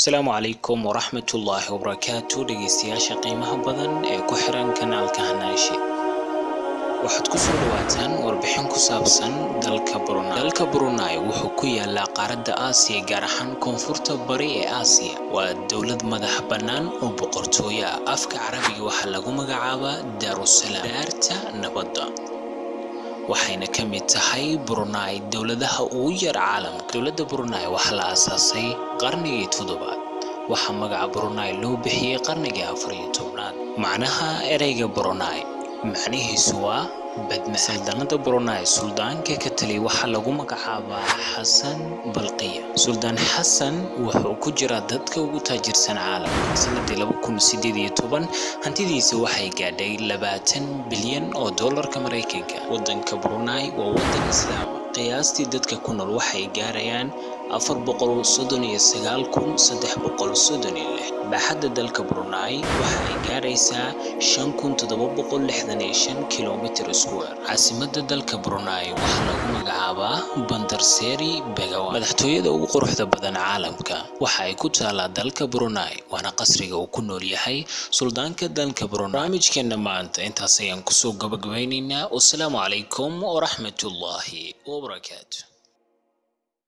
Asalaamu calaykum waraxmatullaahi wabarakaatu. Dhegeystayaasha qiimaha badan ee ku xiran kanaalka Hanaashi, waxaad ku soo dhawaataan warbixin ku saabsan dalka Brunei. Dalka Brunei wuxuu ku yaalaa qaaradda Aasiya, gaar ahaan koonfurta bari ee Aasiya. Waa dowlad madax bannaan oo boqortooyo ah. Afka Carabiga waxaa lagu magacaabaa Daarusalaam, daarta nabadda, waxayna ka mid tahay Brunei dowladaha ugu yar caalamka. Dowladda Brunei waxaa la aasaasay qarnigii toddobaad. Waxaa magaca Brunei loo bixiyey qarnigii 14aad. Macnaha ereyga Brunei macnihiisu waa badma. Saldanada Brunei, suldaanka ka taliya waxaa lagu magacaabaa Xasan Balqiya. Suldaan Xasan wuxuu ku jiraa dadka ugu taajirsan caalamka. Sanadii 2018 hantidiisa waxay gaadhay 20 bilyan oo doolarka Maraykanka. Wadanka Brunei waa wadan Islaam ah. Qiyaastii dadka ku nool waxay gaarayaan 439,336. Baaxadda dalka Brunei waxa ay gaaraysaa 5765 kilomitir square. Caasimadda dalka Brunei waxaa lagu magacaabaa Bandar Seri Begawan. Madaxtooyada ugu quruxda badan caalamka waxa ay ku taalaa dalka Brunei, waana qasriga uu ku nool yahay suldaanka dalka Brunei. Barnaamijkeena maanta intaas ayaan kusoo gabagabaynaynaa. Wasalaamu calaykum waraxmatullaahi wabarakaatu.